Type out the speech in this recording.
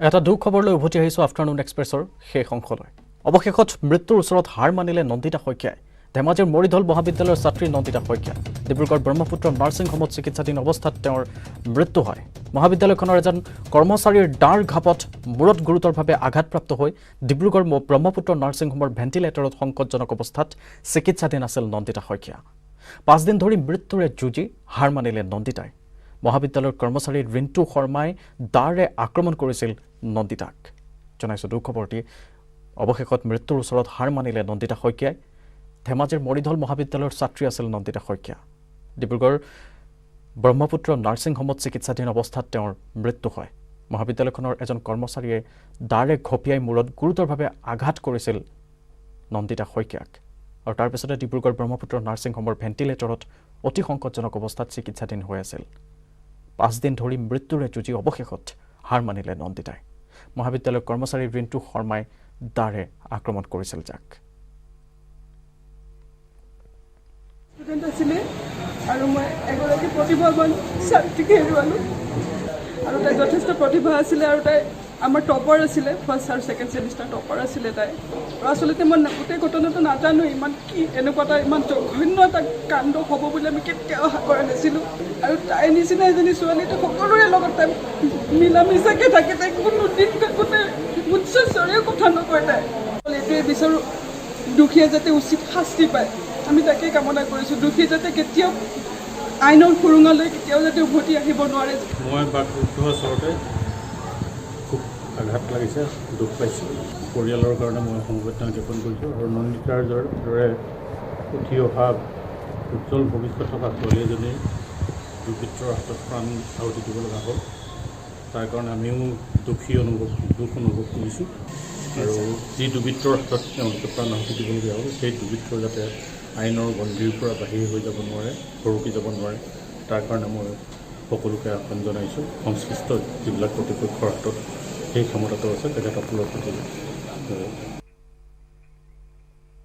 এটা দুখ খবৰলৈ উভতি আহিছোঁ আফটাৰনুন এক্সপ্ৰেছৰ শেষ অংশলৈ। অৱশেষত মৃত্যুৰ ওচৰত হাৰ মানিলে নন্দিতা শইকীয়াই। ধেমাজিৰ মৰিধল মহাবিদ্যালয়ৰ ছাত্ৰী নন্দিতা শইকীয়া ডিব্ৰুগড় ব্ৰহ্মপুত্ৰ নাৰ্ছিং হোমত চিকিৎসাধীন অৱস্থাত তেওঁৰ মৃত্যু হয়। মহাবিদ্যালয়খনৰ এজন কৰ্মচাৰীৰ দাৰ ঘাপত মূৰত গুৰুতৰভাৱে আঘাতপ্ৰাপ্ত হৈ ডিব্ৰুগড় ব্ৰহ্মপুত্ৰ নাৰ্ছিং হোমৰ ভেণ্টিলেটৰত সংকটজনক অৱস্থাত চিকিৎসাধীন আছিল নন্দিতা শইকীয়া। 5 দিন ধৰি মৃত্যুৰে যুঁজি হাৰ মানিলে নন্দিতাই। মহাবিদ্যালয়ৰ কৰ্মচাৰী ৰিণ্টু শৰ্মাই দাৰে আক্ৰমণ কৰিছিল নন্দিতাক। জনাইছোঁ দুখবৰটি। অৱশেষত মৃত্যুৰ ওচৰত হাৰ মানিলে নন্দিতা শইকীয়াই। ধেমাজিৰ মৰিধল মহাবিদ্যালয়ৰ ছাত্ৰী আছিল নন্দিতা শইকীয়া। ডিব্ৰুগড় ব্ৰহ্মপুত্ৰ নাৰ্ছিং হোমত চিকিৎসাধীন অৱস্থাত তেওঁৰ মৃত্যু হয়। মহাবিদ্যালয়খনৰ এজন কৰ্মচাৰীয়ে দাৰে ঘপিয়াই মূৰত গুৰুতৰভাৱে আঘাত কৰিছিল নন্দিতা শইকীয়াক আৰু তাৰ পিছতে ডিব্ৰুগড় ব্ৰহ্মপুত্ৰ নাৰ্ছিং হোমৰ ভেণ্টিলেটৰত অতি সংকটজনক অৱস্থাত চিকিৎসাধীন হৈ আছিল। 5 দিন ধৰি মৃত্যুৰে যুঁজি অৱশেষত হাৰ মানিলে নন্দিতাই। মহাবিদ্যালয়ৰ কৰ্মচাৰী ৰিণ্টু শৰ্মাই দাৰে আক্ৰমণ কৰিছিল যাক। ষ্টুডেণ্ট আছিলে আৰু মই এগৰাকী প্ৰতিভাৱান ছাত্ৰীক হেৰুৱালোঁ আৰু তাই যথেষ্ট প্ৰতিভা আছিলে আৰু তাই আমাৰ টপাৰ আছিলে, ফাৰ্ষ্ট আৰু ছেকেণ্ড ছেমিষ্টাৰ টপাৰ আছিলে তাই। আৰু আচলতে মই গোটেই ঘটনাটো নাজানো, ইমান কি এনেকুৱা এটা ইমান জঘন্য এটা কাণ্ড হ'ব বুলি আমি কেতিয়াও আশা কৰা নাছিলোঁ। আৰু তাইৰ নিচিনা এজনী ছোৱালীটো সকলোৰে লগত তাই মিলা মিছাকৈ থাকে, তাই কোনোদিন কোনে উচ্চ স্বৰেও কথা নকয় তাই। এইটোৱে বিচাৰোঁ, দোষীয়ে যাতে উচিত শাস্তি পায়, আমি তাকেই কামনা কৰিছোঁ। দোষী যাতে কেতিয়াও আইনৰ সুৰুঙালৈ কেতিয়াও যাতে উভতি আহিব নোৱাৰে। মই বাকৰুদ্ধ আচলতে খুব আঘাত লাগিছে, দুখ পাইছোঁ। পৰিয়ালৰ কাৰণে মই সমবেদনা জ্ঞাপন কৰিছোঁ আৰু নন্দিতাৰ দৰে উঠি অহা উজ্জ্বল ভৱিষ্যত থকা ছোৱালী এজনীৰ দুৰ্বৃত্তৰ হাতত প্ৰাণ আহুতি দিব লগা হ'ল। তাৰ কাৰণে আমিও দুখ অনুভৱ কৰিছোঁ আৰু যি দুৰ্বৃত্তৰ হাতত তেওঁলোকে প্ৰাণ আহুতি দিবলগীয়া হ'ল, সেই দুৰ্বৃত্তৰ যাতে আইনৰ গণ্ডিৰ পৰা বাহিৰ হৈ যাব নোৱাৰে, সৰকি যাব নোৱাৰে, তাৰ কাৰণে মই সকলোকে আহ্বান জনাইছোঁ। সংশ্লিষ্ট যিবিলাক কৰ্তৃপক্ষৰ হাতত সেই ক্ষমতাটো আছে, তেখেতসকলৰ প্ৰতি